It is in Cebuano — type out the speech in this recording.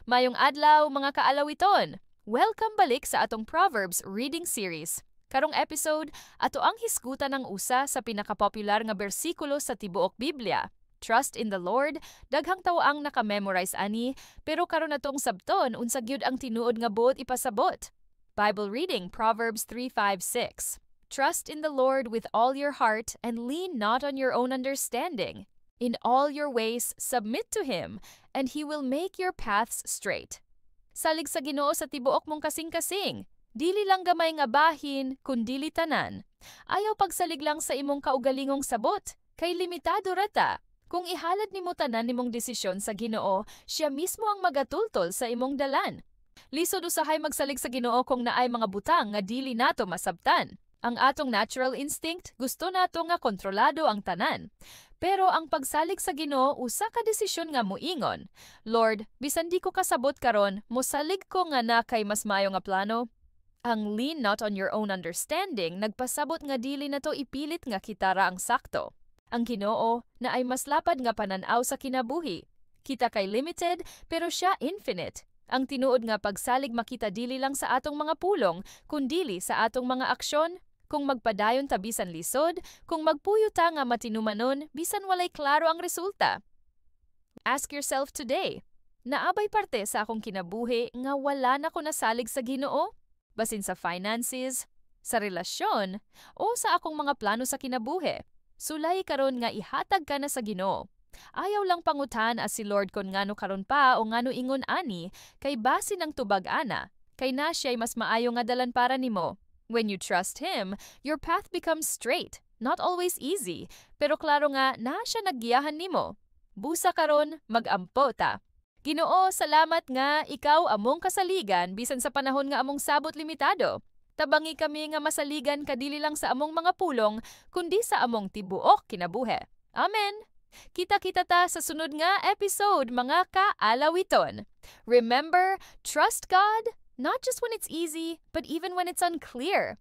Maayong adlaw, mga kaalawiton. Welcome balik sa atong Proverbs reading series. Karong episode, ato ang hisgutan ang usa sa pinakapopular nga bersikulo sa tibuok Biblia. "Trust in the Lord." Daghang tawo ang naka-memorize ani, pero karon atong sabton unsa gyud ang tinuod nga buot ipasabot. Bible reading, Proverbs 3:5-6. "Trust in the Lord with all your heart and lean not on your own understanding. In all your ways submit to him, and he will make your paths straight." Salig sa Ginoo sa tibuok mong kasing-kasing. Dili lang gamay nga bahin, kundili tanan. Ayaw pagsalig lang sa imong kaugalingong sabot, kay limitado ra ta. Kung ihalad nimo tanan nimong desisyon sa Ginoo, siya mismo ang magatultol sa imong dalan. Lisod usahay magsalig sa Ginoo kung naay mga butang nga dili nato masabtan. Ang atong natural instinct, gusto nato nga kontrolado ang tanan. Pero ang pagsalig sa Ginoo usa ka desisyon nga muingon, "Lord, bisan di ko kasabot karon, mosalig ko nga naa kay mas maayo nga plano." Ang "lean not on your own understanding" nagpasabot nga dili nato ipilit nga kita ra ang sakto. Ang Ginoo naay mas lapad nga panan-aw sa kinabuhi. Kita kay limited, pero siya infinite. Ang tinuod nga pagsalig makita dili lang sa atong mga pulong, kundili sa atong mga aksyon. Kung magpadayon ta bisan lisod, kung magpuyo ta nga matinumanon bisan walay klaro ang resulta. Ask yourself today, naa bay parte sa akong kinabuhi nga wala na ko nasalig sa Ginoo? Basin sa finances, sa relasyon, o sa akong mga plano sa kinabuhi? Sulay karon nga ihatag ka na sa Ginoo. Ayaw lang pangutana si Lord kon ngano karon pa o ngano ingon ani, kay basin ang tubag ana, kay naa siya'y mas maayo nga dalan para nimo. When you trust Him, your path becomes straight. Not always easy, pero klaro nga naa siya naggiyahan nimo. Busa karon, mag-ampo ta. Ginoo, salamat nga ikaw among kasaligan bisan sa panahon nga among sabot limitado. Tabangi kami nga masaligan ka dili lang sa among mga pulong, kundi sa among tibuok kinabuhi. Amen. Kita-kita ta sa sunod nga episode, mga kaalawiton. Remember, trust God, not just when it's easy, but even when it's unclear.